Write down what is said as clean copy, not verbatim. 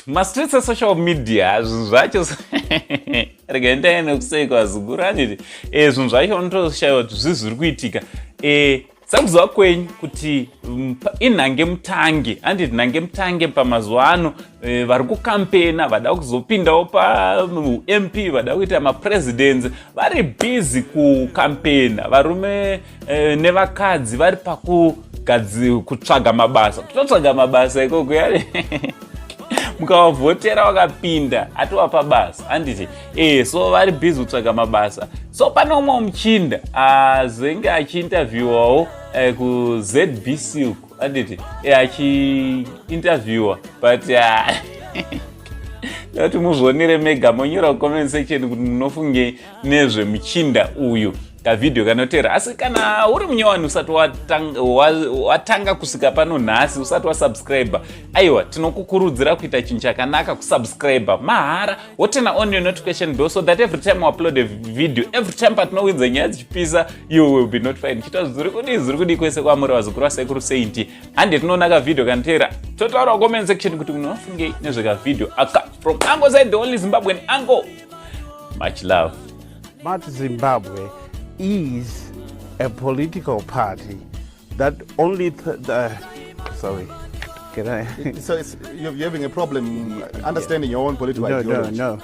Mastreets esocial media, zvinhu zvacho, regai ndaende kusei kwazukuru, handiti? Zvinhu zvacho unotoshayiwa kuti zvii zviri kuitika. Sakuziva kwenyu kuti inhange mutange, handiti? Nhange mutange pamazuva ano, vari kukampena, vada kuzopindawo paMP, vada kuita mapresidents, vari busy kukampena. Varume nevakadzi vari pakutsvaga mabasa, kutotsvaga mabasa ikoko. Yani mukavavhotera vakapinda, atovapa basa, handiti? So vari busy kutsvaga mabasa. So pane umwe muchinda azenge achiinterviewawo kuZBC uku, handiti? Achiinterviewa, but ndati muzvionere mega, monyora kucomment section kuti munofungei nezvemuchinda uyu, kavhidhiyo kanotera. Asi kana uri munyowani, usati watanga kusvika pano nhasi, usati wasubscribe, aiwa, tinokukurudzira kuita chinhu chakanaka, kusubscribe mahara, woturn on your notification bell so that every time we upload a video, every time patinowinza nyaya dzichipisa, you will be notified. Chita zviri kudii, zviri kudii kwese kwamuri, vazukuru vasekuru Saint? Hande tinoona kavhidhiyo kanotera, totaura comment section kuti munofungei nezvekavhidhiyo aka. From Uncle Saint, the only Zimbabwean uncle, much love. Smart Zimbabwe is a political party that only the, sorry, can I? So you're having a problem understanding your own political No, no, ideology. No.